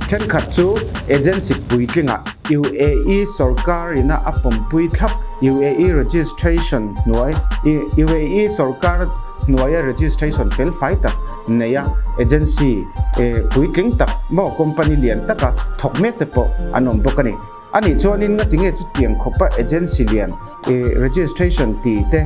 Thenkhat chu agency puitlinga UAE sorkar ina a pawmpui thlap UAE registration hnuai UAE sorkar hnuaia registration fel fai tak neia agency puitling tak maw company lian taka thawk mek te pawh an awm bawk a ni. A nih chuanin ngatinge chutiang khawpa agency lian registration ti te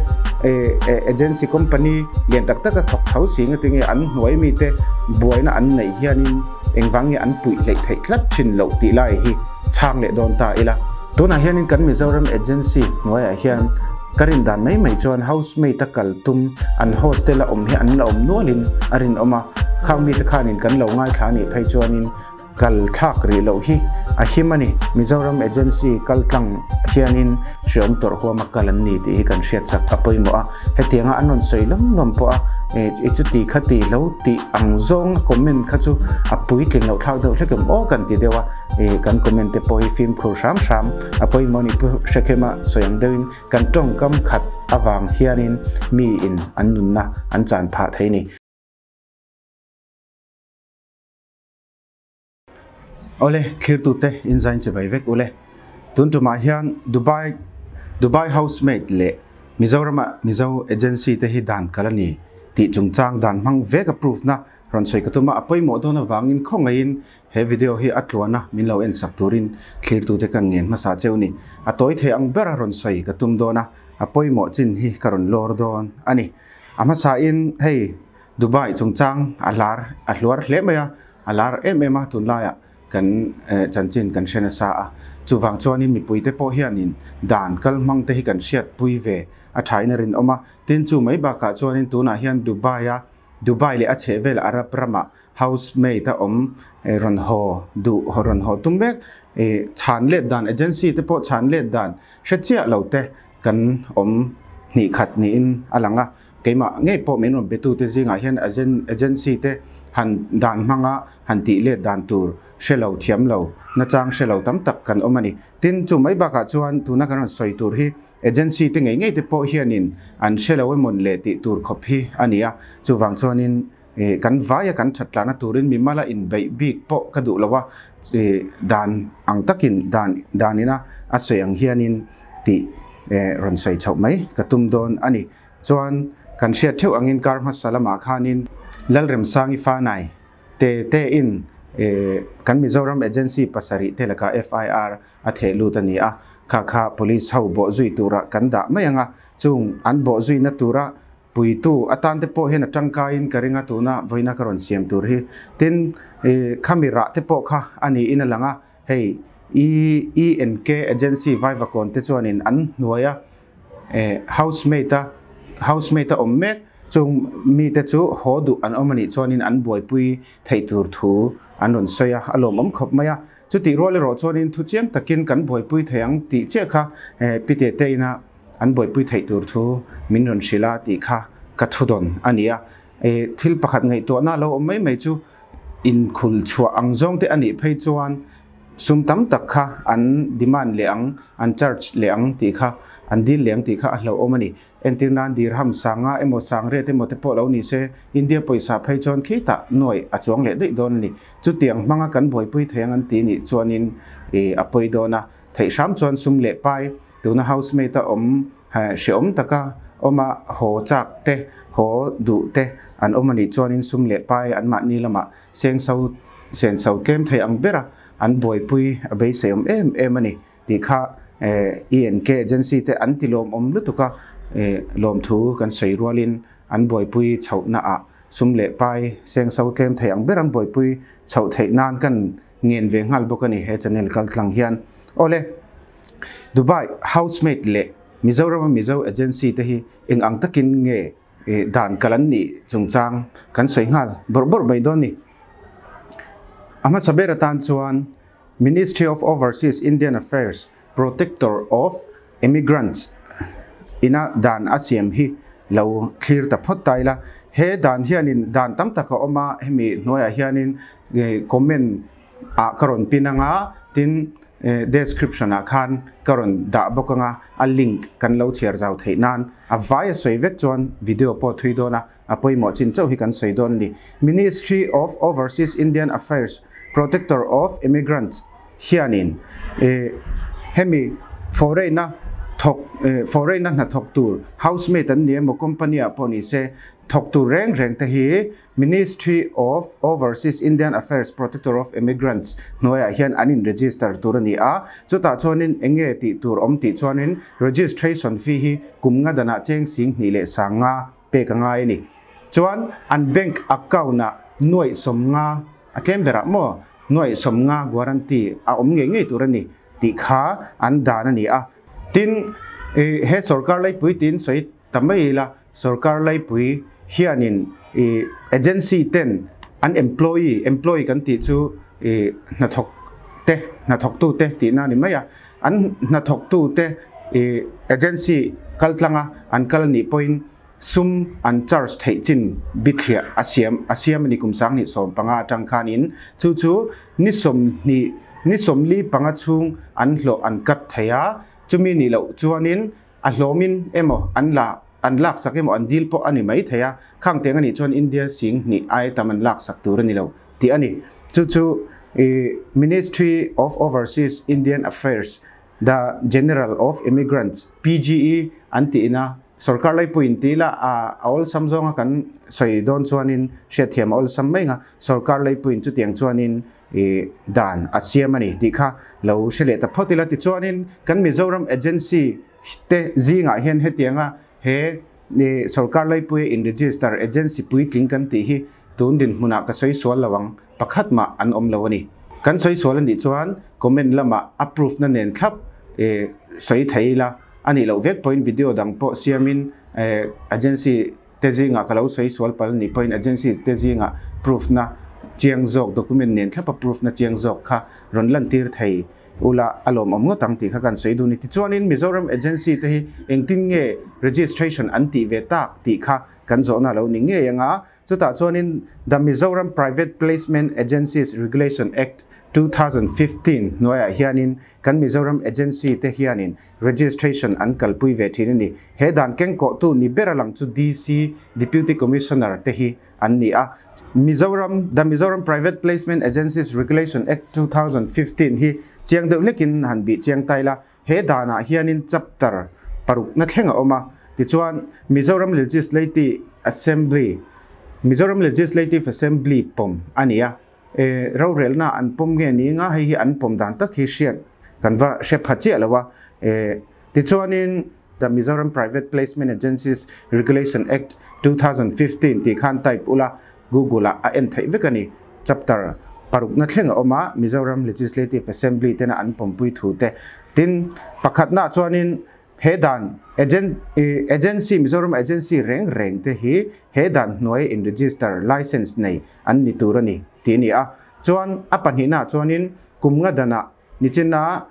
agency company lian tak taka thawk tho si ngatinge an hnuai mite buaina an neih hianin engvang nge an puih hleih theih tlat thin loh tih lai hi chhang leh dawn ta ila. Tunah hianin kan Mizoram agency hnuaiah hian ka rin dan mai mai chuan housemaid a kal tum an hostel a awm hi an la awm nualin a rinawm a, khang mite khanin kan lo ngaithla a nih phei chuanin Kal thlak rih loh hi a him a ni. Mizoram agency kal tlang hianin hreawm tawrh huama kal an ni tih hi kan hriat chak a pawimawh a. Hetianga an rawn sawi lawm lawm pawh a, i chuti kha ti lo tih ang zawnga comment kha chu a puitling loh thlak deuh hlek em aw kan ti deuh a. Kan comment te pawh hi fimkhur hram hram a pawimawh a ni. Pu Hrekhema sawi ang deuhin kan tawngkam khat avang hianin miin an nunna an chan phah thei a ni. Awle, thlirtute inzain che bai vek ule. Tun tumah hian Dubai Dubai housemaid leh Mizorama Mizo agency te hi dan kal a ni tih chungchang dan hmang vek a proof na rawn sawi ka tum a, a pawimawh dawn avangin khawngaihin he video hi a tluana min lo en sak turin thlirtute kan ngen hmasa cheu ni. A tawi thei ang bera rawn sawi ka tum dawn a, a pawimawh chin hi ka rawn lawr dawn a ni. A hmasain hei Dubai chungchang a lar a hluar hle mai a, a lar em em a tunlaiah kan chanchin kan hre nasa a. Chuvang chuanin mipuite pawh hianin dan kal hmang te hi kan hriatpui ve a thain a rinawm a. Tin chu mai bakah chuanin tunah hian Dubai a Dubai leh a chhehvel Arab ramah housemaid a awm rawn haw duh rawn haw tum mek chhan let dan agency te pawh chhan let dan hre chiah lo te kan awm hnih khat niin a lang a. Keimah ngei pawh min rawn betute zingah hian agency te han dan hmanga han tih let dan tur hre lo thiam lo nachang hre lo tam tak kan awm a ni. Tin, chu mai bakah chuan tuna kan rawn sawi tur hi agency te ngei ngei te pawh hianin an hre lo emawn leh tih tur khawp hi a ni a. Chuvang chuanin kan vaia kan that tlahna turin mimala inbeih bik pawh ka duh lo a, dan ang takin dan danina a sawi ang hianin tih rawn sawi chhoh mai ka tum dawn a ni. Chuan kan hriat theuh angin kar hmasa lamah khanin Lalremsangi Fanai te te in kan Mizoram Agency pasarih te lakah FIR a theh lut a ni a, kha kha Police ho bawhzui turah kan dah mai ang a, chung an bawhzuina tura puitu atan te pawh hian a tangkaiin ka ring a tuna vawiina ka rawn siam tur hi. Tin, khami rah te pawh kha a niin a lang a, hei EENK Agency Vaivakawn te chuanin an hnuaia housemaid a housemaid a awm mek chung mite chu haw duh an awm anih chuanin an buaipui theih tur thu an rawn sawi a, a lawmawm khawp mai a. Chutih rual erawh chuanin thu chiang takin kan buaipui thei ang tih chiah kha pi te te ina an buaipui theih tur thu min rawn hrilh a tih kha ka thudawn a ni a. Thil pakhat ngaihtuahna lo awm mai mai chu inkhul chhuah ang zawng te anih phei chuan Sum tam tak kha an demand leh ang, an charge leh ang tih kha, an deal leh ang tih kha a hlauhawm a ni. Entir nan dirham sanga emaw sangriat emaw te pawh lo ni se, India pawisa phei chuan khitah nuai a chuang leh daih dawn a ni. Chutiang hmanga kan buaipui thei ang an ti nih chuanin a pawi dawn a. Theih hram chuan sum leh pai, tuna housemaid a awm hreawm taka awma haw chak te, haw duh te an awm a nih chuanin sum leh pai anmahni lamah Sengso senso tlem thei ang bera an buaipui a beisei awm em em a ni tih kha ENK agency te an ti lawmawm lutuk a, lawmthu kan sawi rualin an buaipui chhohna ah sum leh pai sengso tlem thei ang ber an buaipui chhoh theih nan kan ngen ve nghal bawk a ni he channel kal tlang hian. Awle, Dubai housemaid leh Mizorama Mizo agency te hi eng ang takin nge Dan kal an nih chungchang kan sawi nghal bawrh bawrh mai dawn ni. A hmasa ber atan chuan Ministry of Overseas Indian Affairs Protector of Immigrants ina dan a siam hi lo thlir ta phawt ta ila. He dan hianin dan tam tak a awm a, hemi hnuaiah hianin comment ah ka rawn pin anga tin Description ah khan ka rawn dah bawk anga a link kan lo chhiar zau theih nan a vai a sawi vek chuan video pawh thui dawn a, a pawimawh chin chauh hi kan sawi dawn a ni. Ministry of Overseas Indian Affairs Protector of Immigrants hianin hemi foreign-a thawk foreign-a hna thawk tur housemaid an ni emaw company ah pawh ni se thawk tur reng reng te hi Ministry of Overseas Indian Affairs Protector of Immigrants hnuaiah hian an in register tur a ni a, chutah chuanin eng nge tih tur awm tih chuanin registration fee hi kum nga danah cheng sing hnih leh sang nga pek a ngai a ni. Chuan an bank account ah nuaih sawm nga a tlem berah maw nuaih sawm nga guarantee a awm ngei ngei tur a ni tih kha an dan a ni a. Tin, he sorkar laipui tiin sawi ta mai ila, sorkar laipui hianin agency ten an employee, employee kan tih chu hnathawk te, hnathawktu te tihna a ni mai a, an hnathawktu te agency kaltlanga an kal a nih pawhin sum an charge theih chin bithliah a siam a siam a ni kum sanghnih 15 atang khanin chu chu ni 20 ni 45 chhung an hlawh an cut thei a, chumi nih loh chuanin a hlawmin emaw an la an laksak emaw an dil pawh a ni mai thei a, khang teng a nih chuan India sing hnih ai tam an laksak tur a ni lo tih a ni. Chu chu Ministry of Overseas Indian Affairs The General of Immigrants, PGE, an tihna Sorkar laipuiin ti ila a awlsam zawnga kan sawi dawn chuanin hriatthiam a awlsam mai ang a, sorkar laipuiin chutiang chuanin dan a siam a ni tih kha lo hre leh ta phawt ila. Tichuanin kan Mizoram agency te zingah hian hetianga he sorkar laipuia in register agency puitling kan tih hi tun dinhmunah ka sawi sual lo ang, pakhat mah an awm lo a ni. Kan sawi sual a nih chuan comment lamah a proof na nen thlap sawi thei ila a nih loh vek pawhin video dang pawh siamin agency te zingah ka lo sawi sual palh a nih pawhin agency te zingah proof na chiang zawk document nen thlapa proof na chiang zawk kha rawn lantir thei ula a lawmawm ngawt ang tih kha kan sawi dun a ni. Tichuanin Mizoram agency te hi engtin nge registration an tih ve tak tih kha kan zawhna a lo ni ngei anga Chutah chuanin The Mizoram Private Placement Agencies Regulation Act, 2015 hnuaiah hianin kan Mizoram Agency te hianin registration an kalpui ve thin a ni. He dan kengkawhtu ni ber a lang chu DC, Deputy Commissioner, te hi an ni a. Mizoram The Mizoram Private Placement Agencies Regulation Act, 2015 hi chiang deuh hlekin han bih chiang ta ila, he danah hianin chapter parukna thleng a awm a, tichuan Mizoram Legislative Assembly, Mizoram Legislative Assembly pawm a ni a, e rorelna an pawm nge ni nga hei hi an pawm dan tak hi hriat kan va hre pha chiah lo a, e tichuanin The Mizoram Private Placement Agencies Regulation Act 2015 tih khan type ula Google ah a en theih vek a ni. Chapter parukna thleng a awm a, Mizoram Legislative Assembly tena an pawmpui thu te. Tin, pakhatnaah chuanin he dan agency, Mizoram agency reng reng te hi he dan hnuai in register license nei an ni tur a ni tih a ni a. Chuan a pahnihnaah chuanin kum nga danah Nichina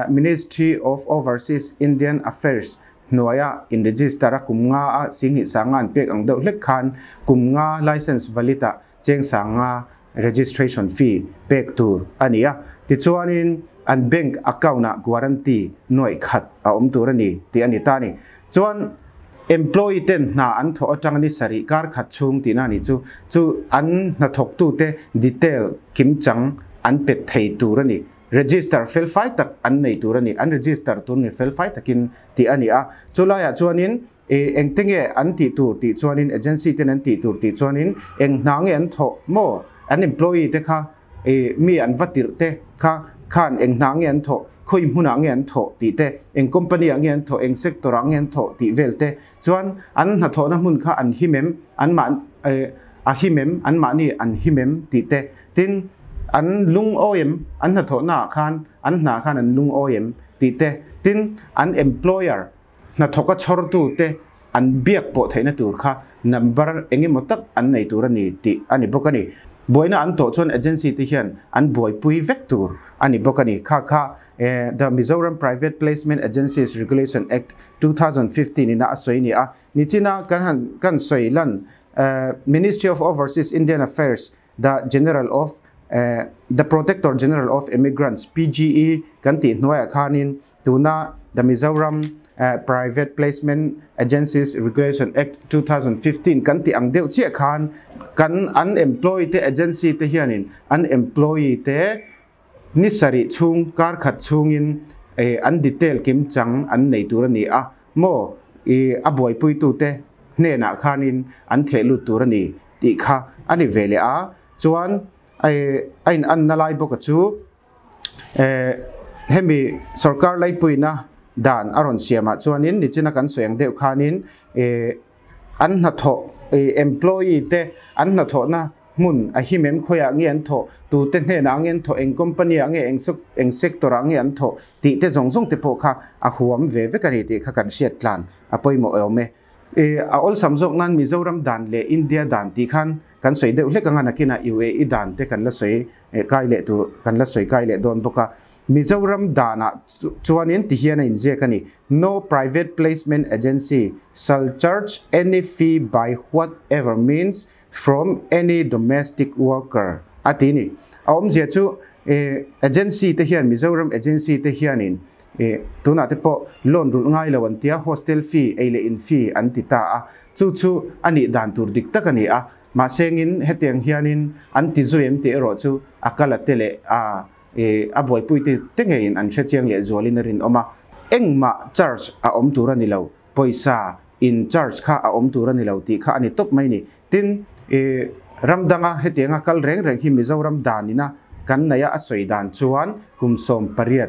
Ministry of Overseas Indian Affairs hnuaia in register a kum nga a singhnih sanga an pek ang deuh hlek khan kum nga license valid ah cheng sanga registration fee pek tur a ni a. Tichuanin an bank account ah guarantee nuaih khat a awm tur a ni tih a ni ta a ni. Chuan employee ten hna an thawh atanga ni sarih kar khat chhung tihna a nih chu, chu an hnathawktute detail kimchang an pet thei tur a ni. Register felfai tak an nei tur a ni. An register tur ni felfai takin tih a ni a. Chulaiah chuanin engte nge an tih tur tih chuanin agency ten an tih tur tih chuanin eng hna nge an thawh maw an employee te kha mi an va tirh te kha khan eng hna nge an thawh, khawi hmunah nge an thawh tih te, eng company ah nge an thawh, eng sector ah nge an thawh tih vel te chuan an hnathawhna hmun kha an him em, an mah a him em, an mahni an him em tih te, tin an lungawi em, an hnathawhna ah khan an hna khan an lungawi em tih te, tin an employer hnathawka chhawrtu te an biak pawh theihna tur kha number eng emaw tak an nei tur a ni tih a ni bawk a ni. Buaina an tawh chuan agency te hian an buaipui vek tur a ni bawk a ni. Kha kha The Mizoram Private Placement Agencies Regulation Act, 2015 ina a sawi a ni a. Nichina kan han kan sawi lan Ministry of Overseas Indian Affairs The General of The Protector General of Immigrants, PGE, kan tih hnuaiah khanin tuna The Mizoram Private Placement Agencies Regulation Act 2015 kan tih ang deuh chiah khan kan an employee te agency te hianin an employee te ni sarih chhung kar khat chhungin an detail kim chang an nei tur a ni a maw i a buaipui tute hnenah khanin an theh lut tur a ni tih kha a ni ve leh a. Chuan a in anna lai bawk a chu hemi sorkar laipuina dan a rawn siamah chuanin nichina kan sawi ang deuh khanin an hnathawh employee te an hnathawhna hmun a him em khawiah nge an thawh tute hnenah nge an thawh eng company ah nge eng sector ah nge an thawh tih te zawng zawng te pawh kha a huam ve vek a ni tih kha kan hriat tlan a pawimawh awm e. A awlsam zawk nan Mizoram dan leh India dan tih khan kan sawi deuh hlek anga nakinah UAE dan te kan la sawi kai leh tur kan la sawi kai leh dawn bawk a. Mizoram danah chuanin ti hian a inziak a ni, No private placement agency shall charge any fee by whatever means from any domestic worker a ti ni. A awmzia chu agency te hian Mizoram agency te hianin tunah te pawh loan rulh ngai lo an tia, hostel fee, ei leh in fee an ti ta a, chu chu a nih dan tur dik tak a ni a. Mahsengin hetiang hianin an ti zui em tih erawh chu a kal a te leh a a buaipui te te ngeiin an hre chiang leh zualin a rinawm a. Engmah charge a awm tur a ni lo, pawisa in charge kha a awm tur a ni lo tih kha a ni tawp mai ni. Tin, ram danga hetianga kal reng reng hi Mizoram danina kan neia a sawi dan chuan kum 18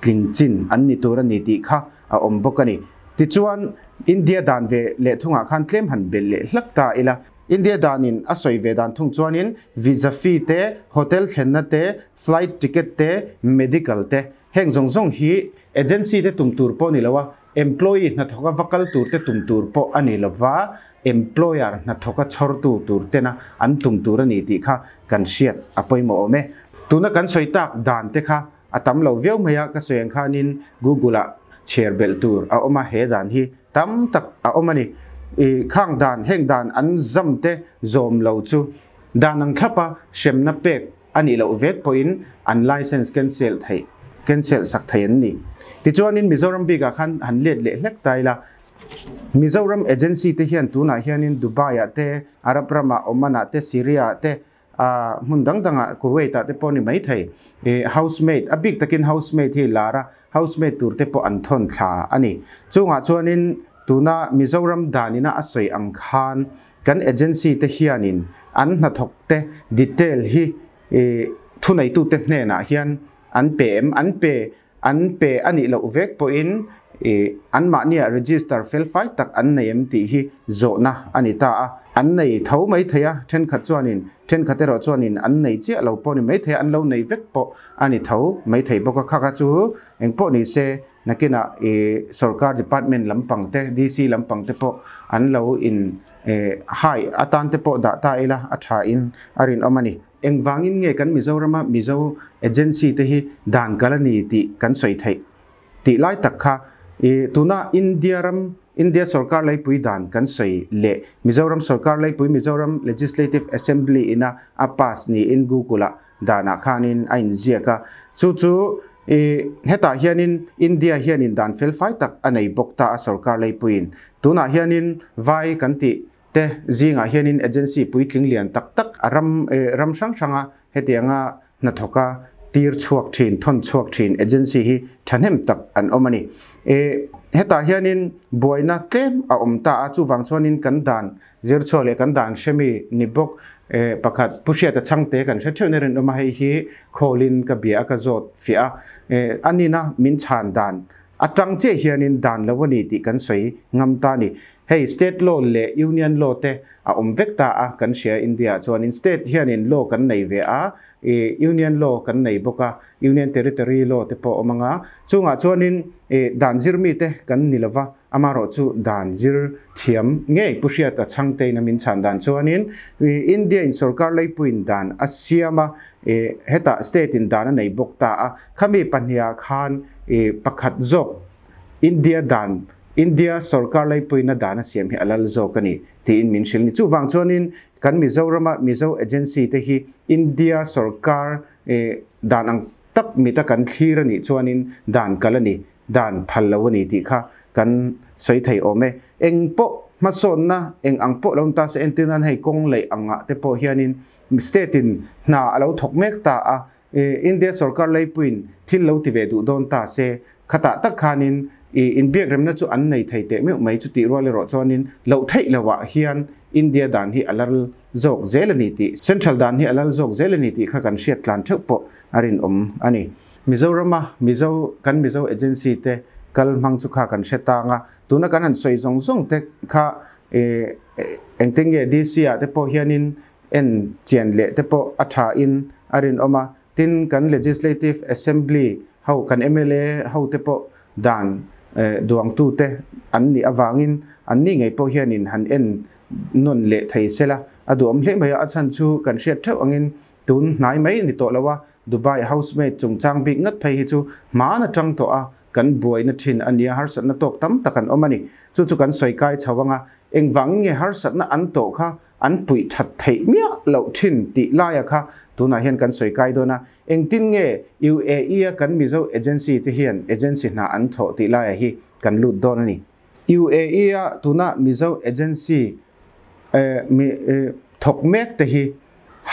tling chin an ni tur a ni tih kha a awm bawk a ni. Tichuan, India dan ve leh thungah khan tlem han belh leh hlak ta ila. India danin a sawi ve dan thung chuanin visa fee te, hotel thlenna te, flight ticket te, medical te, heng zawng zawng hi agency te tum tur pawh a ni lo a, employee hnathawka va kal tur te tum tur pawh a ni lo va, employer hnathawka chhawrtu tur tena an tum tur a ni tih kha kan hriat a pawimawh awm e. Tuna kan sawi tak dan te kha a tam lo viau mai a, ka sawi ang khanin Google ah chhiar belh tur a awm a, he dan hi tam tak a awm a ni. I khang dan, heng dan an zam te zawm lo chu dan ang thlap a hremna pek a nih loh vek pawhin an license cancel theih, cancel sak thei an ni. Tichuanin Mizoram bikah khan han let leh hlek ta ila, Mizoram agency te hian tunah hianin Dubai ah te, Arab ramah, Oman ah te, Syria ah te, hmun dang dangah Kuwait ah te pawh ni mai thei, housemaid, a bik takin housemaid hi lar a, housemaid tur te pawh an thawn thla a ni. Chungah chuanin tuna Mizoram danina a sawi ang khan kan agency te hianin an hnathawk te detail hi thuneitute hnenah hian an pe em? An pe an pe a nih loh vek pawhin anmahnia register felfai tak an nei em tih hi zawhna a ni ta a. An nei tho mai thei a, thenkhat chuanin, thenkhat erawh chuanin an nei chiah lo pawh a ni mai thei a, an lo nei vek pawh a ni tho mai thei bawk a. Khaka chu engpawh ni se nakinah sorkar department lampang te, DC lampang te pawh an lo in hai atan te pawh dah ta ila a tha in a rinawm a ni. Engvangin nge kan Mizorama Mizo agency te hi dan kal a ni tih kan sawi theih tih lai tak kha tuna India ram, India sorkar laipui dan kan sawi leh Mizoram sorkar laipui Mizoram Legislative Assembly ina a pass niin Google ah danah khanin a inziak a. Chu chu hetah hianin India hianin dan felfai tak a nei bawk ta a sorkar laipuiin. Tunah hianin vai kan tih te zingah hianin agency puitling lian tak tak a ram ram hrang hranga hetianga hnathawka tir chhuak thin, thawn chhuak thin agency hi thahnem tak an awm a ni. Hetah hianin buaina tlem a awm ta a, chuvang chuanin kan dan zir chhuak leh kan dan hremi ni bawk pakhat Pu Hriata Chhangte kan hre theuhna rinawm a, hei hi khawlin ka bia a ka zawt fiah a, a nina min chhan dan atang chiah hianin dan lo a ni tih kan sawi ngam ta a ni. Hei state law leh union law te a awm vek ta a kan hria India ah chuanin state hianin law kan nei ve a, ih union law kan nei bawk a, union territory law te pawh a awm ang a, chungah chuanin ih dan zir mi te kan ni lova, amaherawh chu dan zir thiam ngei Pu Hriata Chhangtein a min chhan dan chuanin ih India in sorkar leipuiin dan a siam a, ih hetah state in dan a nei bawk ta a, khami pahniha khan ih pakhat zawk India dan, India sorkar leipuina dan a siam hi a lal zawk a ni tiin min hrilh ni. Chuvang chuanin kan Mizorama Mizo agency te hi India sorkar dan ang tak mita kan thlir a nih chuanin dan kal a ni, dan phal lo a ni tih kha kan sawi thei awm e. Eng pawh hmasawnna eng ang pawh lo ni ta se entir nan hei kawng leih angah te pawh hianin state in hna a lo thawk mek ta a, India sorkar leipuiin thil lo ti ve duh dawn ta se khatah tak khanin inbiakremna chu an nei thei teh meuh mai chutih rual erawh chuanin loh theih lohah hian India dan hi a lal zawk zel a ni tih Central dan hi a lal zawk zel a ni tih kha kan hriat tlan theuh pawh a rinawm a ni. Mizorama Mizo kan Mizo agency te kal hmang chu kha kan hre tang a, tuna kan han sawi zawng zawng te kha engtin nge DC ah te pawh hianin en chian leh te pawh a tha in a rinawm a, tin kan Legislative Assembly ho kan mla ho te pawh dan duangtu te an nih avangin an ni ngei pawh hianin han en nawn leh thei sela a duhawm hle mai a, a chhan chu kan hriat theuh angin Tun hnai mai ni tawh lo a, Dubai housemaid chungchang bik ngat phei hi chu hmaan atang tawh a kan buaina thin a nia, harsatna tawk tam tak an awm a ni. Chu chu kan sawi kai chho ang a, engvangin nge harsatna an tawh kha an puih that theih miah loh thin tih laia kha tunah hian kan sawi kai dawn a, engtin nge UAE a kan Mizo agency te hian agency hna an thawh tih laia hi kan lut dawn a ni. UAE a tuna Mizo agency thawk mek te hi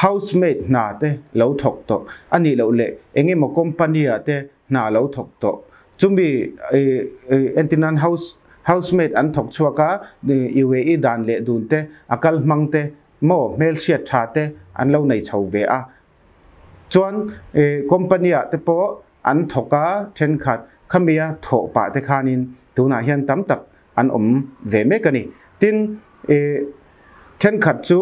housemaid hna te lo thawk tawh a nih loh leh eng emaw company ah te hna lo thawk tawh chumi entir nan house housemaid an thawk chhuak a UAE dan leh dun te a kal hmang te maw hmelhriat tha te an lo nei chho ve a chuan company ah te pawh an thawk a thenkhat khamia thawh pah te khanin tunah hian tam tak an awm ve mek a ni. Tin, thenkhat chu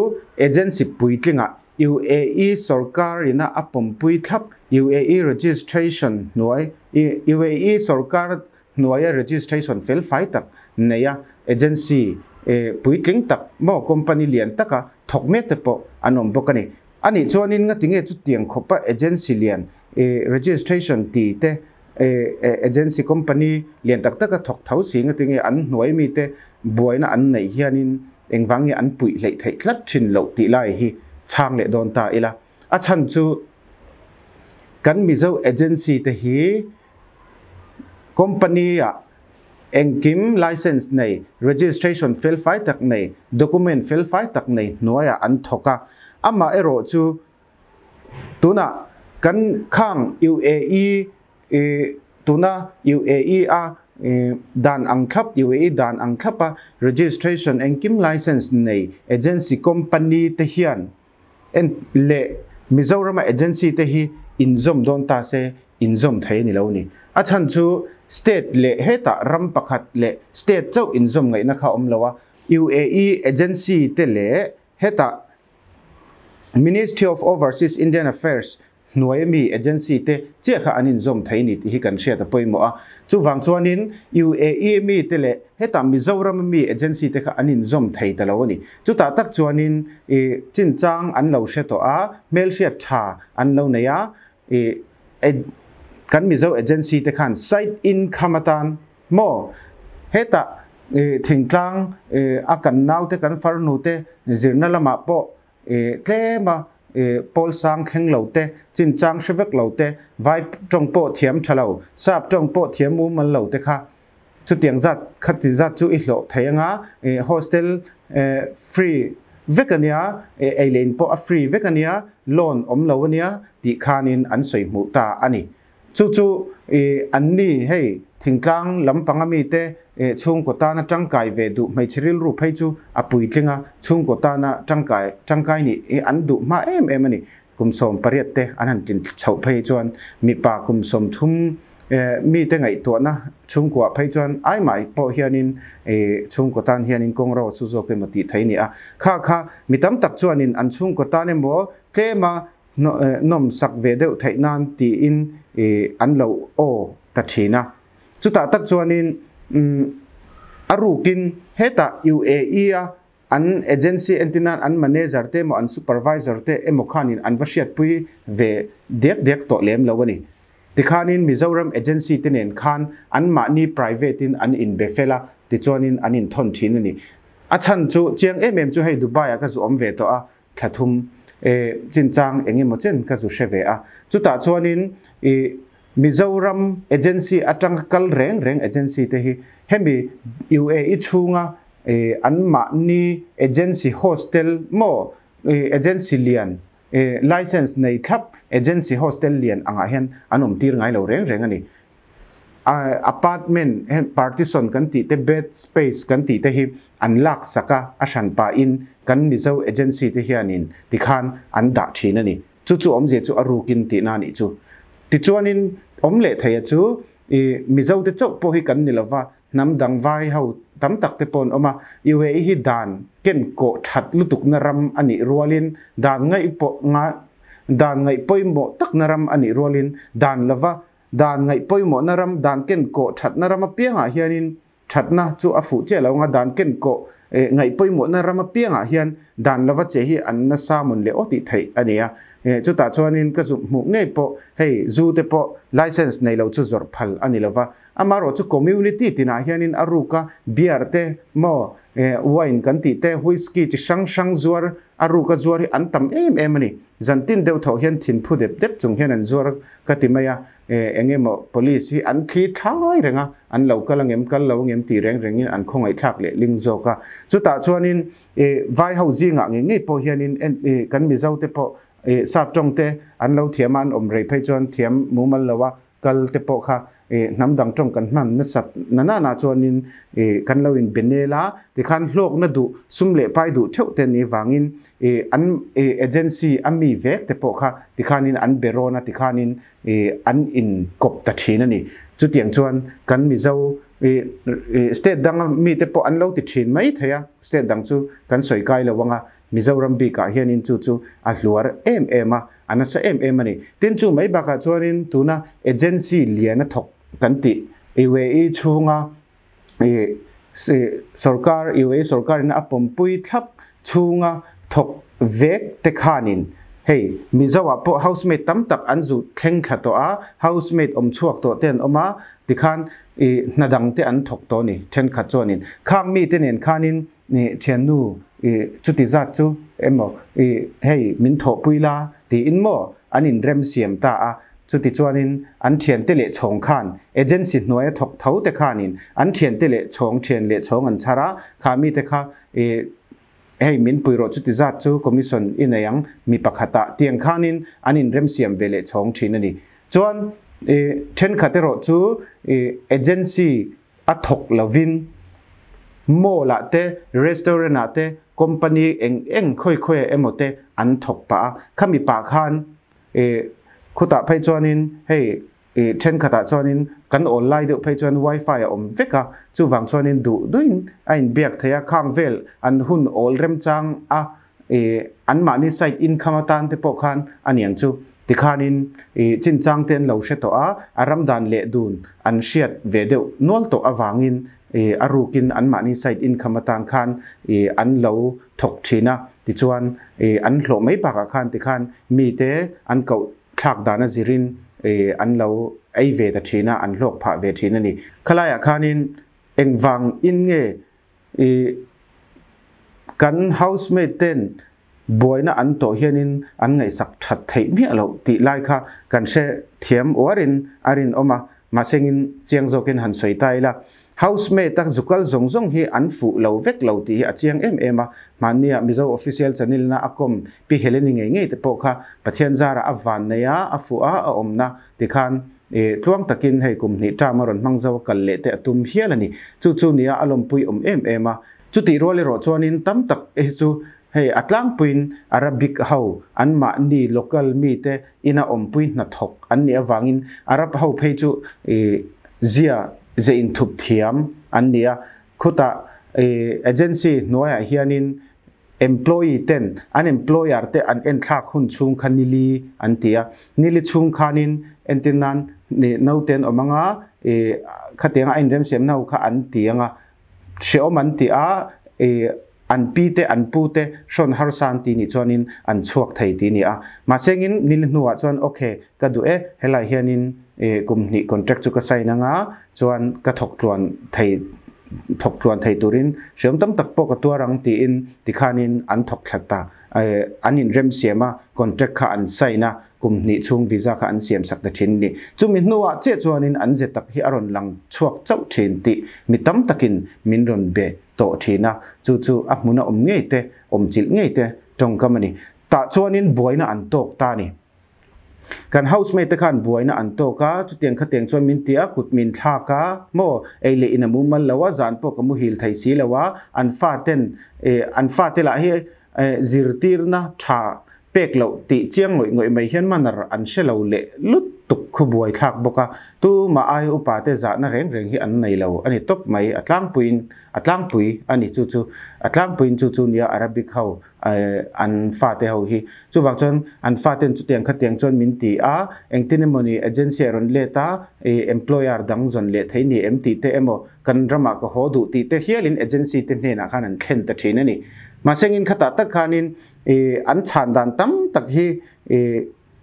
agency puitlingah UAE sorkar ina a pawmpui thlap UAE registration hnuai UAE sorkar hnuaia registration felfai tak neia agency puitling tak maw company lian taka thawk mek te pawh an awm bawk a ni. A nih chuanin ngatinge chutiang khawpa agency lian registration ti te Agency company lian tak taka thawk tho si ngati nge an hnuai mite buaina an neih hianin engvang nge an puih hleih theih tlat thin loh tih lai hi chhang leh dawn ta ila. A chhan chu kan Mizo agency te hi company ah engkim license nei, registration felfai tak nei, document felfai tak nei hnuaiah an thawk a, amaherawh chu Tunah kan khang UAE tuna UAE a dan ang thlap UAE dan ang thlap a registration engkim license nei agency company te hian en leh Mizoram a agency te hi inzawm dawn ta se inzawm thei a ni lo ni. A chhan chu state leh hetah ram pakhat leh state chauh inzawm ngaihna kha a awm lo a, UAE agency te leh hetah Ministry of Overseas Indian Affairs hnuai ami agency te chiah kha an inzawm thei ni tih hi kan hriat a pawimawh a. Chuvang chuanin UAE mi te leh hetah Mizoram ami agency te kha an inzawm thei ta lo a ni. Chutah tak chuanin i chinchang an lo hre tawh a, hmelhriat tha an lo nei a, i kan Mizo agency te khan side income atan Maw? Hetah thingtlang a kan naute kan farnu te zirna lamah pawh tlema pawl sang thleng lo te, chinchang hre vek lo te, vai tawng pawh thiam tha lo, sap tawng pawh thiam mumal lo te kha chutiang zat khati zat chu i hlawh thei anga hostel free vek ania, ei leh in pawh a free vek ania, loan awm lo ania tih khanin an sawi hmuh ta a ni. Chu chu an ni hei thingtlang lampang a mite chhungkaw tana tangkai ve duh hmeichhe rilru phei chu a puitling a, chhungkaw tana tangkai tangkai nih hi an duh hma em em a ni. Kum 18 te an han tlin chhoh phei chuan mipa kum 30 mite ngaihtuahna chhungkuaah phei chuan ai mah pawh hianin chhungkaw tan hianin kawng ro a su zawk emaw tih thei a ni a. Kha kha mi tam tak chuanin an chhungkaw tan emaw tlema nawm sak ve deuh theih nan tiin an lo aw ta thin a. Chutah tak chuanin a rukin hetah UAE a an agency entir nan an manager te emaw an supervisor te emaw khanin an va hriatpui ve dek dek tawh lem lo a ni. Tikhanin Mizoram agency te nen khan anmahni private in an inbe fel a, tichuanin an inthawn thin a ni. A chhan chu chiang em em chu hei Dubai ah ka zu awm ve tawh a, thla thum e chinchang eng emaw chen ka zu hre ve a. Chutah chuanin i Mizoram agency atanga kal reng reng agency te hi hemi UAE chhunga an mahni agency hostel maw agency lian license nei thlap agency hostel lian angah hian an awm tir ngai lo reng reng a ni. Apartment partition kan tih te bed space kan tih te hi an lak sak a, a hran pahin kan Mizo agency te hianin tikhan an dah thin a ni. Chu chu awmzia chu a rukin tihna a nih chu. Tichuanin awm leh theia chu i Mizo te chauh pawh hi kan ni lova, hnam dang vai ho tam tak te pawh an awm a. UAE hi dan ken kawh that lutukna ram a nih rualin dan ngaih pawh nga dan ngaih pawimawh takna ram a nih rualin dan lova dan ngaih pawimawhna ram dan ken kawh thatna ram apiangah hianin Thatna chu a fuh chiah lo anga dan ken kawh ngaih pawimawhna ram apiangah hian dan lova che hi an nasa mawn leh aw tih theih a ni a. Chutah chuanin ka zuk hmuh ngei pawh hei zu te pawh license nei lo chu zawrh phal a ni lova. Amaherawh chu community tinah hianin a ruka beer te maw wine kan tih te whisky chi hrang hrang zuar a ruka zuar hi an tam em em a ni. Zantin deuh thawh hian thinphu dep dep chung hian an zuar ka ti mai a. Eng emaw police hi an thli thlai reng a, an lo kal angem kal lo angem tih reng rengin an khawngaih thlak leh ling zawk a. Chutah chuanin vai ho zingah ngei ngei pawh hianin kan Mizo te pawh sap tawng te an lo thiam a, an awm rei phei chuan thiam mumal lo a kal te pawh kha hnam dang tawng kan hman nasat na nana chuanin kan lo in benel a, tikhan hlawkna duh sum leh pai duh theuh te ni vangin an agency a mi vek te pawh kha tikhanin an be rawn a, tikhanin an in kawp ta thin a ni. Chutiang chuan kan Mizo state danga mite pawh an lo ti thin mai thei a, state dang chu kan sawi kai lo anga Mizoram bikah hianin chu chu a hluar em em a, a nasa em em a ni. Tin chu mai bakah chuanin tuna agency lian a thawk kan tih UAE chhunga sorkar UAE sorkarin a pawmpui thlap chhunga thawk vek te khanin hei Mizoah pawh housemaid tam tak an zu thleng thla tawh a, housemaid awm chhuak tawh te an awm a, tikhan hna dang te an thawk tawh a ni thenkhat chuanin khang mite nen khanin thiannu chuti zat chu emaw hei min thawhpui la tiin maw an inremsiam ta a. Chutichuanin an thiante leh chhawng khan agency hnuaia thawk tho te khanin an thiante leh chhawng thian leh chhawng an chhar a, kha mite kha i hei min pui rawh chuti zat chu commission i nei ang mi pakhatah tiang khanin an inremsiam ve leh chhawng thin a ni. Chuan i thenkhat erawh chu i agency a thawk lovin mall ah te restaurant ah te company eng eng khawi khawi emaw te an thawk pah a, khami pah khan I khutah phei chuanin hei i thenkhatah chuanin kan awl lai deuh phei chuan wifi a awm vek a, chuvang chuanin duh duhin a inbiak thei a, khang vel an hun awl remchang a i anmahni site income atan te pawh khan a niang chu tikhanin i chinchang te an lo hre tawh a, a ram dan leh dun an hriat ve deuh nual tawh avangin i a rukin anmahni site income atan khan i an lo thawk thin a, tichuan i an hlawh mai bakah khan tikhan mite an koh thlak dan a zirin i an lo ei ve ta thin a, an hlawk phah ve thin a ni. Khalaiah khanin engvang in nge i kan housemate ten buaina an tawh hianin an ngaihsak that theih miah loh tih lai kha kan hre thiam uarin a rinawm a, mahsengin chiang zawkin han sawi ta ila. Housemate a zukal zawng zawng hi an fuh lo vek lo tih hi a chiang em em a, hmannia Mizo Official Channel na a kawm Pi Heleni ngei ngei te pawh kha Pathian zarah a van nei a, a fuh a, a awmna tikhan tluang takin hei kum hnih term a rawn hmang zo a kal leh te a tum hial a ni. Chu chu nia a lawmpui awm em em a. Chutih rual erawh chuanin tam tak hi chu hei a tlangpuiin Arabic ho anmahni local mite ina awmpui hnathawk an nih avangin Arab ho phei chu zia ze inthup thiam an ni a, khutah agency hnuaiah hianin employee ten an employer te an enthlak hun chhung kha nili an ti a, nili chhung khanin entir nan naute an awm anga khatianga a inremsiamna ho kha an ti anga hrehawm an ti a, An pi te an pu te hrawn harsa an ti nih chuanin an chhuak thei ti ni a. Mahsengin nil hnuah chuan ok ka duh e, helai hianin kum hnih contract chu ka sign anga chuan ka thawk tluan thei thawk tluan thei turin hriam tam tak pawh ka tuar ang tiin tikhanin an thawk thla ta. An inremsiam a, contract kha an sign a. kum hnih chhung visa kha an siam sak ta thin a ni. Chumi hnuah chiah chuanin an ze tak hi a rawn lang chhuak chauh thin tih mi tam takin min rawn be tawh thin a, chu chu a hmuna awm ngei te, awm chilh ngei te tawngkam a ni. Tah chuanin buaina an tawk ta a ni. Kan housemate te khan buaina an tawk a, chutiang khatiang chuan min ti a, kut min thlak a, maw, ei leh in a mumal lo a, zan pawh ka muhil thei si lo a, an faten, an fate lah hi zirtirna tha pek loh tih chiang ngawih ngawih mai hian manner an hre lo leh lut tuk khu buai thlak bawk a, tumah ai upa te zahna reng reng hi an nei lo a ni tawp mai, a tlangpuiin a tlangpui a ni chu chu a tlangpuiin chu chu nia Arabic ho an fate ho hi chuvang chuan an faten chutiang khatiang chuan min ti a, engtin emawni agency a rawn let a, employer dang zawn leh thei ni em tih te emaw kan ramah ka haw duh tih te hialin agency te hnenah khan an thlen ta thin a ni. Mahse engin khatah tak khanin I an chhan dan tam tak hi i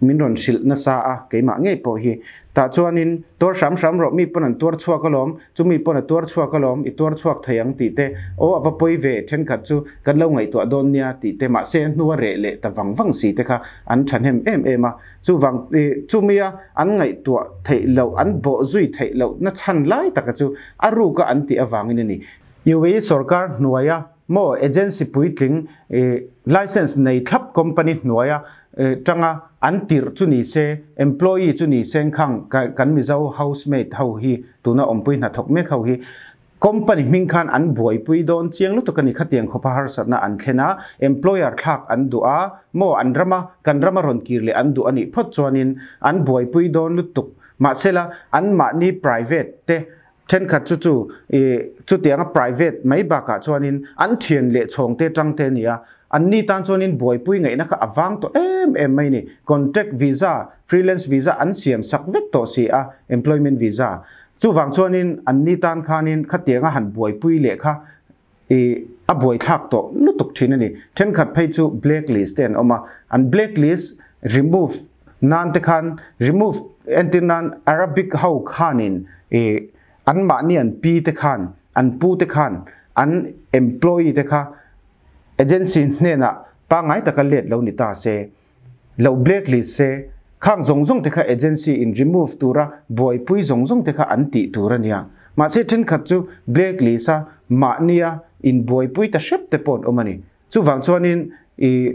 min rawn hrilh nasa a, keimah ngei pawh hi. Tah chuanin tuar hram hram rawh, mi pawn an tuar chhuak alawm, chumi pawn a tuar chhuak alawm, i tuar chhuak thei ang tih te, aw a va pawi ve, thenkhat chu kan lo ngaihtuah dawn nia tih te, mahse a hnua reh leh ta vang vang si te kha an thahnem em em a. Chuvang i chumia an ngaihtuah theih loh, an bawh zui theih loh na chhan lai taka chu a ruka an tih avangin a ni. UAE sorkar hnuaia Maw agency puitling license nei thlap company hnuaia tanga an tirh chu ni se, employee chu ni se khang kan Mizo housemaid ho hi tuna awmpui hnathawk mek ho hi company hming khan an buaipui dawn chiang lutuk a ni khatiang khawpa harsatna an thlen a, employer thlak an duh a, maw an rama kan rama rawn kir leh an duh a nih phawt chuanin an buaipui dawn lutuk mahsela anmahni private te Thenkhat chu chu i chutianga private mai bakah chuanin an thian leh chhawng te tang te a ni a, an ni tan chuanin buaipui ngaihna kha a vang tawh em em mai a ni. Contract visa, freelance visa an siam sak vek tawh si a, employment visa. Chuvang chuanin an ni tan khanin khatianga han buaipui leh kha i a buaithlak tawh lutuk thin a ni. Thenkhat phei chu blacklist te an awm a, an blacklist remove nan te khan remove entir nan Arabic ho khanin i anmahni an pi te khan an pu te khan an employee te kha agency hnenah pangngai taka let lo ni ta se lo blacklist se khang zawng zawng te kha agency in remove tura buaipui zawng zawng te kha an tih tur a nia. Mahse thenkhat chu blacklist a mahnia inbuaipui ta hrep te pawh an awm a ni. Chuvang chuanin i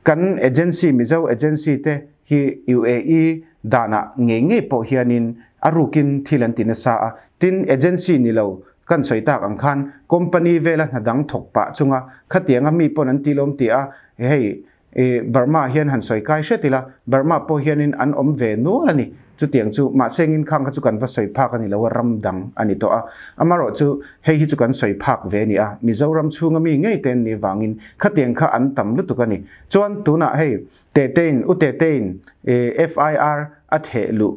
kan agency Mizo agency te hi UAE danah ngei ngei pawh hianin a rukin thil an ti nasa a, tin agency ni lo kan sawi tak ang khan company vela hna dang thawk pah chunga khatianga mi pawn an ti lawm tih a hei I Burma hian han sawi kai hret ila, Burma pawh hianin an awm ve nual a ni. Chutiang chu mahse engin khang kha chu kan va sawi phak a ni lo a, ram dang a ni tawh a. Amarawh chu hei hi chu kan sawi phak ve a ni a, Mizoram chhunga mi ngei te an nih vangin khatiang kha an tam lutuk a ni. Chuan tunah hei Tetein, U Tetein FIR a theh luh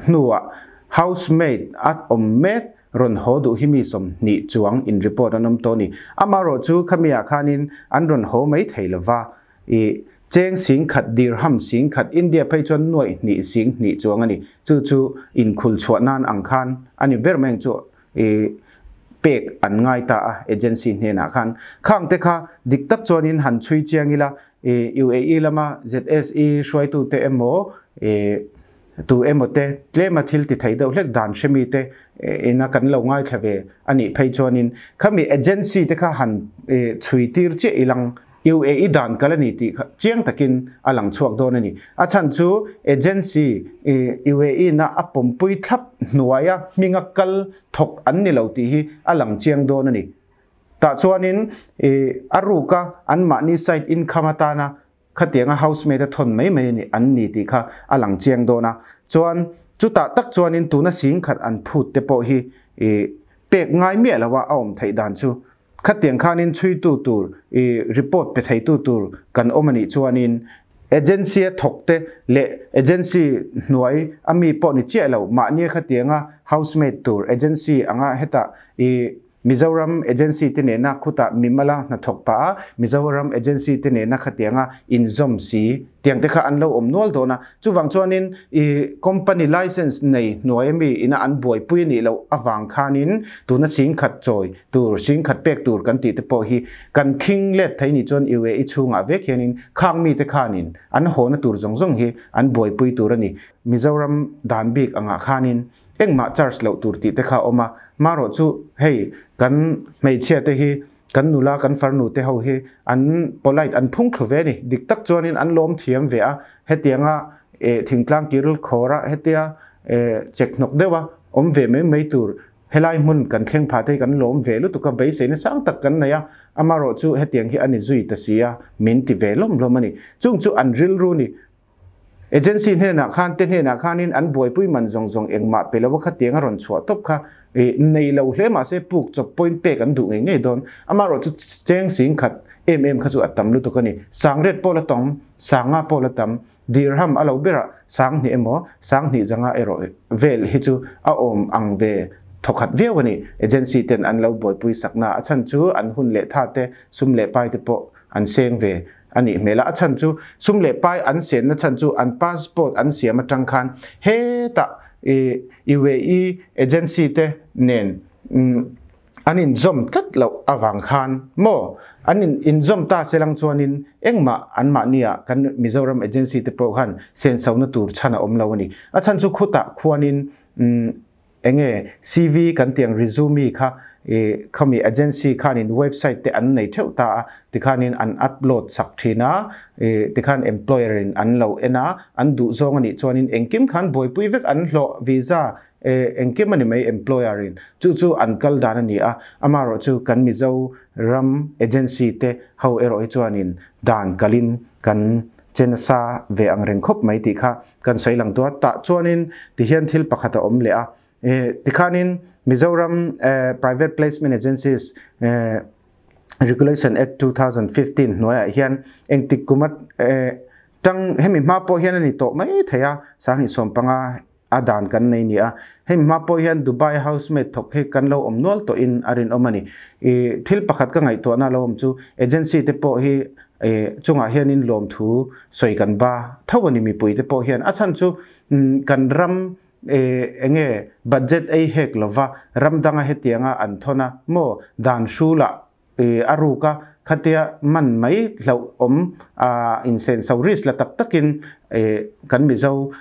hnuah housemaid a awm mek rawn haw duh hi mi 20 chuang in report an awm tawh a ni. Amarawh chu khamiah khanin an rawn haw mai thei lova, i cheng 10,000, dirham 10,000, India phei chuan nuaih hnih 20,000 chuang a ni. Chu chu inkhul chhuah nan ang khan a ni ber mai ang chu i pek an ngai ta a agency hnenah khan. Khang te kha dik tak chuanin han chhui chiang ila, i UAE lama ZSE hruaitute emaw i Tu emaw te tlema thil ti thei deuh hlek dan hremi te ina kan lo ngaithla ve a nih phei chuanin khami agency te kha han chhui tir chiah ilang UAE dan kal a ni tih kha chiang takin a lang chhuak dawn a ni. A chhan chu agency UAE na a pawmpui thlap hnuaia hminga kal thawk an ni lo tih hi a lang chiang dawn a ni. Tah chuanin a ruka anmahni side income atana Khatianga housemaid a thawn mai mai a an ni tih kha a lang chiang dawn a, chuan chutah tak chuanin tuna 10,000 an phut te pawh hi i pek ngai miah lo a a awm theih dan chu khatiang khanin chhuitu tur i report pe theitu tur kan awm a nih chuanin agency a thawk te leh agency hnuai a mi pawh ni chiah lo mahnia khatianga housemaid tur agency anga hetah i. Mizoram agency te nena khuta mimala hnathawk pah a, Mizoram agency te nena khatianga inzawm si tiang te kha an lo awm nual dawn a. Chuvang chuanin i company license nei hnuai ami ina an buaipui a nih loh avang khanin tuna singkhat chawi tur, singkhat pek tur kan tih te pawh hi kan khing let thei nih chuan UAE chhungah vek hianin khang mite khanin an hawna tur zawng zawng hi an buaipui tur a ni. Mizoram dan bik angah khanin Engmah charge loh tur tih te kha a awm a, marawh chu hei kan hmeichhia te hi kan nula kan farnu te ho hi an polite an phung thlu ve a ni, dik tak chuanin an lawm thiam ve a, hetianga eh thingtlang kiril khawr a hetia eh chek hnawk deuh a awm ve mai mai tur helai hmun kan thleng phah te hi kan lawm ve lutuk a, beiseina sang tak kan nei a, amarawh chu hetiang hi a ni zui ta si a min ti ve lawm lawm a ni, chung chu an rilru ni. Agency hnenah khan te hnenah khanin an buaipui man zawng zawng engmah pe lova khatiang a rawn chhuah tawp kha nei lo hle mahse puk chawp point pek an duh ngei ngei dawn. Amaherawh chu cheng sing khat em em kha chu a tam lutuk a ni. Sangret pawh la tawng, sanga pawh la tam, dirham a lo berah sang hnih emaw sang hnih zanga erawh vel hi chu a awm ang ve thawkhat viau a ni. Agency ten an lo buaipui sakna a chhan chu an hun leh tha te sum leh pai te pawh an seng ve a nih hmel a, a chhan chu sum leh pai an senna chhan chu an passport an siam atang khan hetah UAE agency te nen an inzawm tlat loh avang khan maw an inzawm ta se lang chuanin engmah anmahnia kan Mizoram agency te pawh khan sensona tur chhan a awm lo a ni. A chhan chu khutah khuanin Enge CV kan tih ang resume kha i khami agency khanin website te an nei theuh ta a, tikhanin an upload sak thin a, i tikhan employer in an lo en a, an duh zawng anih chuanin engkim khan buaipui vek an hlawh visa e engkim ani mai employer in chu chu an kal dan ani a, amaherawh chu kan Mizo ram agency te ho erawh hi chuanin dan kalin kan che nasa ve ang reng khawp mai tih kha Kan sawi lang duat tah chuanin tihian thil pakhat a awm leh a, tikhanin Mizoram Private Placement Agencies Regulation Act 2015 hnuaiah hian engtik kuma tang hemi hma pawh hian a ni tawh mai thei a, sanghnih 15 a dan kan nei ni a, hemi hma pawh hian Dubai housemaid thawk hi kan lo awm nual tawhin a rinawm a ni. Thil pakhat ka ngaihtuahna lo awm chu agency te pawh hi chungah hianin lawmthu sawi kan ba tho a ni mipui te pawh hian a chhan chu kan ram enge budget ei hek lova ram danga hetianga an thawn a maw dan hrulah a ruk a khatia man mai hlauh awm a insenso risk la tak takin kan Mizo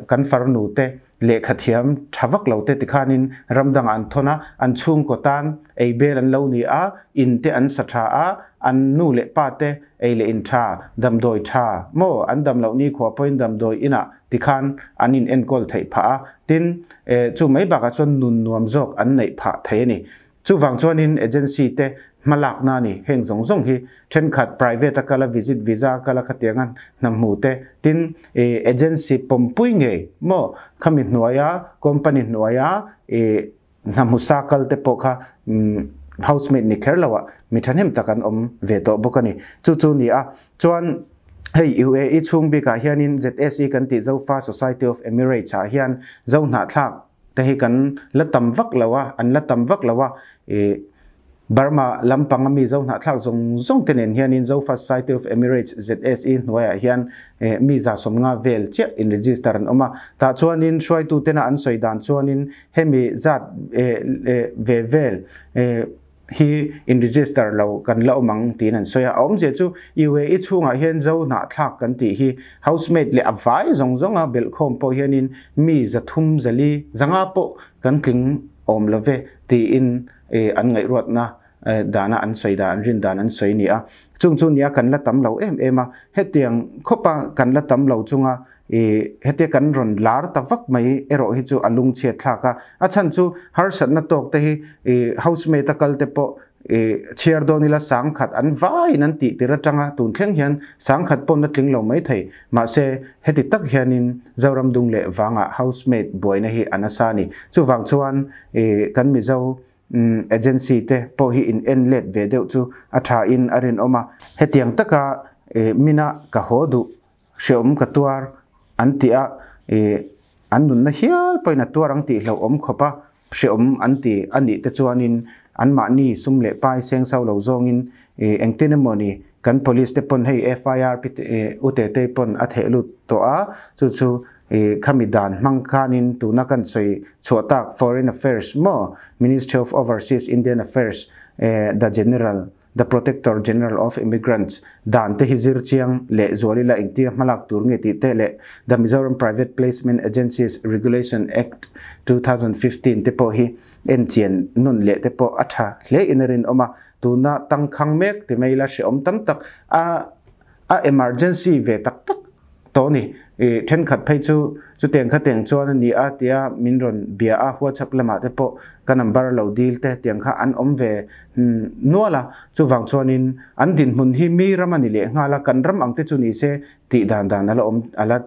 kan farnu te lehkha thiam tha vak lo te tikhanin ram dangah an thawn a, an chhungkaw tan ei bel an lo ni a, in te an sa tha a, an nu leh pa te ei leh in tha, damdawi tha maw an dam loh nikhua pawhin damdawi inah tikhan an in enkawl theih phah a, tin chu mai bakah chuan nun nuam zawk an neih phah thei a ni. Chuvang chuanin agency te hmalakna a ni. Heng zawng zawng hi thenkhat private a kal a, visit visa a kal a khatiang a hna hmu te, tin agency pawmpui ngei maw khami hnuaia company hnuaia hna hmusa kal te pawh kha housemate ni kher loah mi thahnem tak an awm ve tawh bawk a ni. Chu chu ni a, chuan hei UAE chhung bikah hianin ZSE kan tih Zofa Society of Emirates ah hian Zo hnahthlak te hi kan la tam vak lo a, an la tam vak lo a, i Burma lampang a mi Zo hnahthlak zawng zawng te nen hianin Zofa Society of Emirates, ZSE, hnuaiah hian mi 150 vel chiah in register an awm a, tah chuanin hruaitu tena an sawi dan chuanin hemi zat ve vel hi in register lo kan la awm ang tiin an sawi a, a awmzia chu UAE chhungah hian Zo hnahthlak kan tih hi housemate leh a vai zawng zawng a belhkhawm pawh hianin mi 300 400 500 pawh kan tling awm lo ve tiin an ngaihruatna dana an sawi dan an rin dan an sawi ni a, chung chu nia kan la tam lo em em a, hetiang khawpa kan la tam lo chunga I hetia kan rawn lar ta vak mai erawh hi chu a lungchhiat thlak a, a chhan chu harsatna tawk te hi i housemate a kal te pawh i chhiar dawn ila sangkhat an vaiin an tih tir atanga tun thleng hian sangkhat pawn a tling lo mai thei mahse heti tak hianin Zoram dung leh vangah housemate buaina hi a nasa a ni. Chuvang chuan i kan Mizo agency te pawh hi in en let ve deuh chu a tha in a rinawm a, hetiang taka i mina ka haw duh Hreawm ka tuar an ti a, ih an nunna hial pawhin a tuar ang tih hlauhawm khawp a, hreawm an ti a nih te chuanin Anmahni sum leh pai seng so lo zawngin engtin emaw ni kan police te pawn hei FIR u Tetei pawn a theh lut tawh a, chu chu khami dan hmang khanin tuna kan sawi chhuah tak Foreign Affairs maw Ministry of Overseas Indian Affairs the General The Protector General of Immigrants dan te hi zir chiang leh zual ila engtia hmalak tur nge tih te leh The Mizoram Private Placement Agencies Regulation Act 2015 te pawh hi en chian nun leh te pawh a tha hle in a rinawm a, tuna tangkhang mek ti mai ila hrehawm tam tak a a emergency ve tak tak tawh a ni. I thenkhat phei chu chutiang khatiang chuan a ni a tia min rawn bia a, WhatsApp lamah te pawh ka number lo dil te tiang kha an awm ve nual a, chuvang chuanin an dinhmun hi mi ram a ni leh nghal a, kan ram ang te chu ni se tih dan dan a la awm a la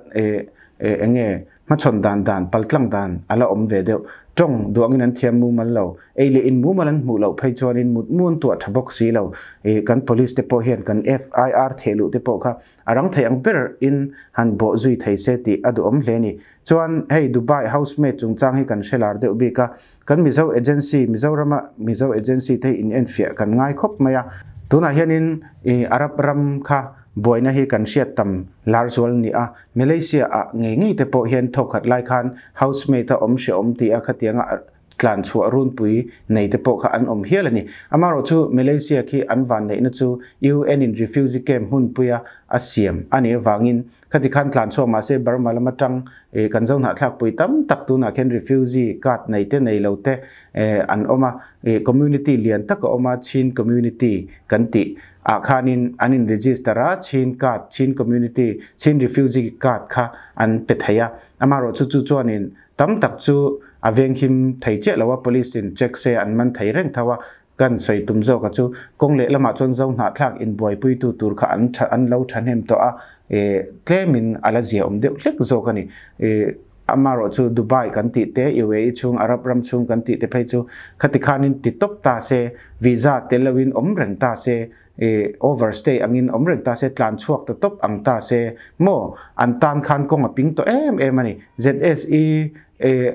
eng nge Hmachhawn dan dan, paltlang dan a la awm ve deuh. Tawng duangin an thiam mumal lo. Ei leh in mumal an hmuh loh phei chuanin mut mu an tuah tha bawk si lo. Ih, kan police te pawh hian kan FIR theh luh te pawh kha a rang thei ang ber in han bawh zui thei se tih a duhawm hle a ni. Chuan hei Dubai housemaid chungchang hi kan hre lar deuh bik a, kan Mizo agency, Mizorama Mizo agency te hi in enfiah kan ngai khawp mai a. Tunah hianin ih Arab ram kha buaina hi kan hriat tam lar zual ni a, Malaysia ah ngei ngei te pawh hian thawkhat lai khan housemate a awm hrehawm ti a khatianga tlan chhuah runpui nei te pawh kha an awm hial a ni. Amaherawh chu Malaysia khi an vanneihna chu UN in refugee camp hmunpuia a siam a nih avangin khati khan tlan chhuak mahse Burma lama tang kan zohnahthlakpui tam tak tunah khian refugee card nei te nei lo te an awm a, community lian tak a awm a Chin community kan tih ah khanin an in register a, Chin card, Chin community, Chin refugee card kha an pe thei a, amaherawh chu chu chuanin tam tak chu a venghim thei chiah lo a, police in check se an man thei reng tho a, kan sawi tum zawk a chu kawng leh lamah chuan zo hnahthlak inbuaipuitu tur kha an tha an lo thahnem tawh a, eh tlemin a la zia awm deuh hlek zawk a ni. Eh amaherawh chu Dubai kan tih te, UAE chhung, Arab ram chhung kan tih te phei chu khati khanin ti tawp ta se, visa tel loin awm reng ta se, eh overstay angin awm reng ta se, tlan chhuak ta tawp ang ta se maw an tan khan kawng a ping tawh em em a ni. ZSE eh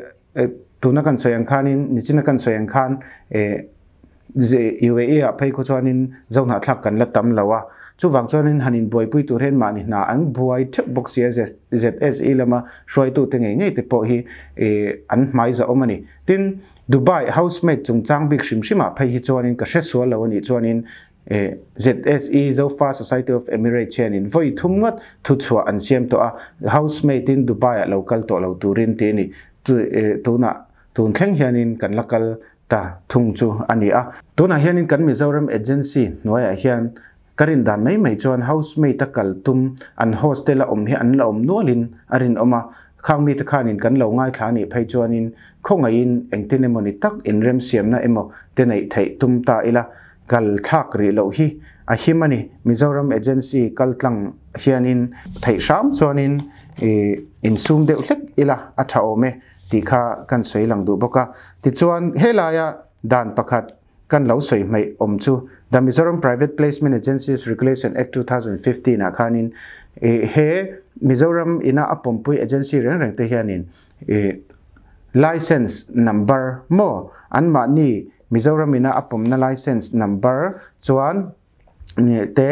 tuna kan sawi ang khanin, nichina kan sawi ang khan eh UAE ah phei khaw chuanin zohnahthlak kan la tam lo a, chuvang chuanin han inbuaipui tur hian mahni hna an buai theuh bawk si a, ZSE lama hruaitute ngei ngei te pawh hi an hmai za awm a ni. Tin, Dubai housemaid chungchang bik hrim hrim ah phei hi chuanin ka hre sual lo a nih chuanin ZSE, Zofa Society of Emirates hianin vawi thum ngawt thuchhuah an siam tawh a, housemaid in Dubai ah lo kal tawh lo turin ti a ni. Tunah tun thleng hianin kan la kal ta thung chu a ni a. Tunah hianin kan Mizoram Agency hnuaiah hian ka rin dan mai mai chuan housemaid a kal tum an hostel a awm hi an la awm nualin a rinawm a, khang mite khanin kan lo ngaithla a nih phei chuanin khawngaihin engtin emaw ni tak inremsiamna emaw te neih theih tum ta ila kal thlak rih loh hi a him a ni. Mizoram Agency kal tlang hianin theih hram chuanin insum deuh hlek ila a tha awm e. tih kha kan sawi lang duh bawk a. Tichuan, helaia dan pakhat kan lo sawi hmaih awm chu The Mizoram Private Placement Agencies Regulation Act 2015 ah khanin he Mizoram ina a pawmpui agency reng reng te hianin license number maw anmahni Mizoram ina a pawmna license number chuan te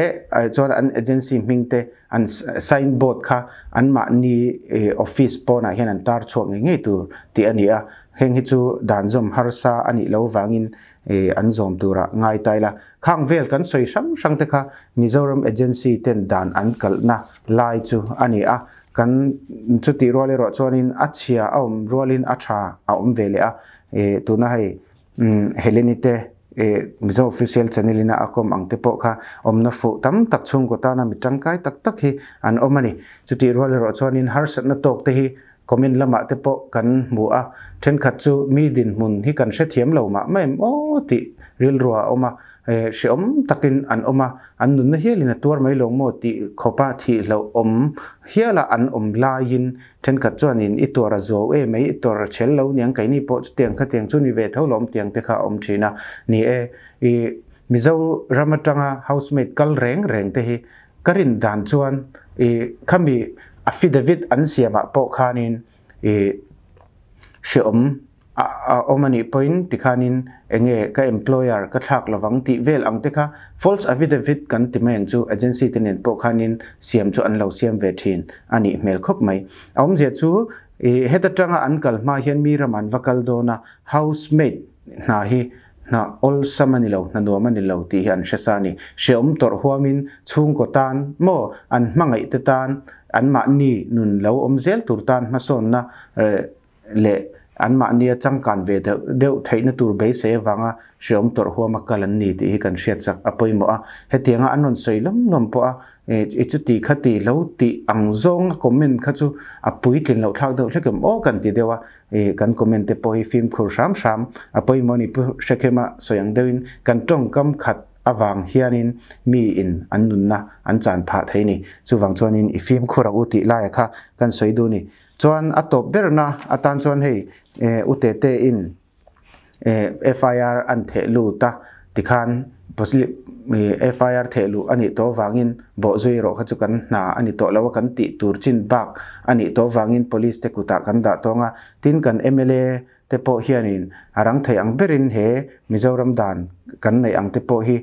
chuan an agency hming te an sign board kha an mahni office pawnah hian an tar chhuak ngei ngei tur tih a ni a, heng hi chu dan zawm harsa a nih loh vangin an zawm turah ngai ta ila. Khang vel kan sawi hrang hrang te kha Mizoram agency ten dan an kalhna lai chu a ni a, kan chutih rual erawh chuanin a chhia a awm rualin a tha a awm ve leh a, tuna hei Heleni te Mizo Official Channel ina a kawm ang te pawh kha awmna fuh tam tak chhungkaw tana mi tangkai tak tak hi an awm a ni. Chutih rual erawh chuanin harsatna tawk te hi comment lamah te pawh kan hmu a, thenkhat chu mi dinhmun hi kan hrethiam lo mah mah em aw tih rilru a awm a, Hrehawm takin an awm a, an nunna hialin a tuar mai lo maw tih khawpa thihloh awm hiala an awm laiin thenkhat chuanin i tuar a zuau e mai, i tuar a chhel lo niang keini pawh chutiang khatiang chu ni ve tho lawm tiang te kha a awm thin a. Ni e, i Mizoram atanga housemaid kal reng reng te hi ka rin dan chuan i khami affidavit an siamah pawh khanin i hrehawm. a awm anih pawhin tikhanin enge ka employer ka thlak lovang tih vel ang te kha false affidavit kan ti mai ang chu agency te nen pawh khanin siam chu an lo siam ve thin a nih hmel khawp mai. A awmzia chu ih heta tanga an kal hma hian mi ram an va kal dawn a, housemaid hna hi hna awlsam a ni lo, hna nuam a ni lo tih hi an hre sa a ni. Hreawm tawrh huamin chhungkaw tan maw an hmangaih te tan anmahni nun lo awm zel tur tan hmasawnna leh anmahnia changkan ve deuh deuh theihna tur beisei avanga hreawm tawrh huama kal an ni tih hi kan hriat chak a pawimawh a. Hetianga an rawn sawi lawm lawm pawh a, i chuti kha ti lo tih ang zawnga comment kha chu a puitlin loh thlak deuh hlek em aw kan ti deuh a, kan comment te pawh hi fimkhur hram hram a pawimawh a ni. Pu Hrekhema sawi ang deuhin kan tawngkam khat avang hianin mi in an nunna an chan phah thei a ni. Chuvang chuanin i fimkhur ang u tih laia kha kan sawi duh a ni. Chuan a tawp berna atan chuan hei U Tete in FIR an theh lut a tikhan FIR theh luh a nih tawh vangin bawhzui erawh kha chu kan hna a ni tawh lo a kan tih tur chin bak a nih tawh vangin police te kutah kan dah tawng a tin kan mla te pawh hianin a rang thei ang berin he Mizoram dan kan neih ang te pawh hi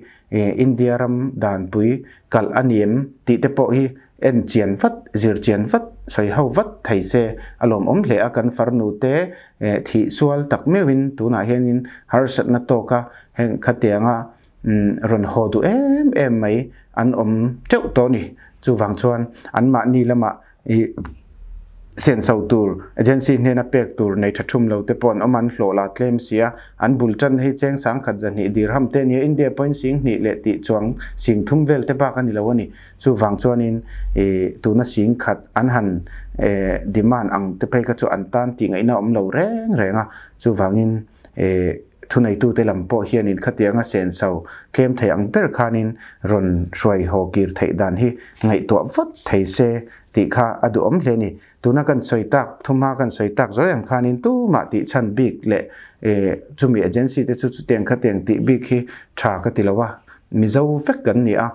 India ram danpui kalh a ni em tih te pawh hi en chian vat, zir chian vat, sawi ho vat thei se a lawmawm hle a, kan farnu te thih sual tak meuhin tunah hianin harsatna tawka heng khatianga rawn haw duh em em mai an awm teuh tawh a ni. Chuvang chuan anmahni lamah I senso tur agency hnena pek tur nei tha thum lo te pawh an awm a, an hlawh la tlem si a, an bul tan hei cheng sangkhat zahnih dirham te ania India pawhin sing hnih leh tih chuang sing thum vel te bak a ni lo a ni. Chuvang chuanin i tuna sing khat an han demand ang te phei kha chu an tan tih ngaihna awm lo reng reng a, chuvangin i thuneitute lam pawh hianin khatianga senso tlem thei ang ber khanin rawn hruai haw kir theih dan hi ngaihtuah vat thei se tih kha a duhawm hle a ni. Tuna kan sawi tak, thumhma kan sawi tak zawi ang khanin tumah tih chhan bik leh chumi agency te chu chutiang khatiang tih bik hi tha ka ti lo a, Mizo vek kan ni a,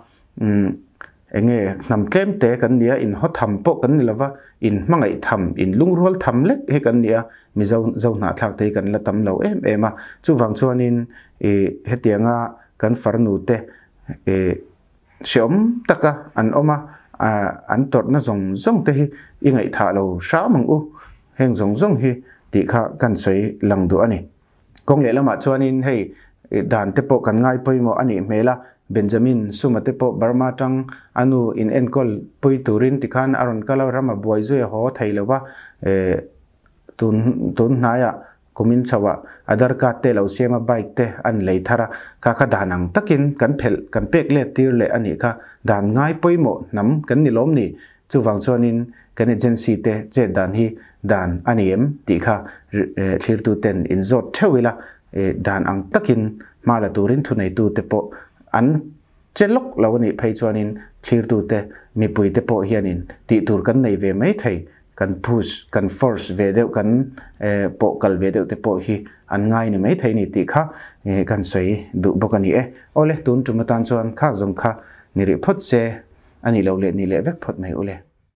Enge hnam tlem te kan nia, in haw tham pawh kan ni lova, in hmangaih tham, in lungrual tham lek hi kan nia, Mizo zo hnahthlak te hi kan la tam lo em em a. Chuvang chuanin i hetianga kan farnu te i hreawm taka an awm a, an tawrhna zawng zawng te hi i ngaihthah lo hram ang u, heng zawng zawng hi tih kha kan sawi lang duh a ni. Kawng leh lamah chuanin hei dan te pawh kan ngai pawimawh a nih hmel a, Benjamin Suma te pawh Burma tang a nu in enkawl pui turin tikhan a rawn kal a, ram a buai zui a haw thei lo va, tun tun hnaiah kumin chhoah Aadhar card te lo siam a, bike te an lei thar a, kha kha dan ang takin kan phelh kan pek let tir leh a nih kha, dan ngai pawimawh hnam kan ni lawm ni? Chuvang chuanin kan agency te chet dan hi dan a ni em tih kha thlirtu ten in zawt theuh ila, dan ang takin hma la turin thuneitu te pawh an che lawk lo a nih phei chuanin thlirtu te mipui te pawh hianin tih tur kan nei ve mai thei, kan push, kan force ve deuh, kan pawh kal ve deuh te pawh hi an ngai ni mai thei a ni tih kha kan sawi duh bawk a ni e. Awle, tun tum atan chuan kha zawng kha ni rih phawt se. A nih loh leh nih leh vek phawt mai u le.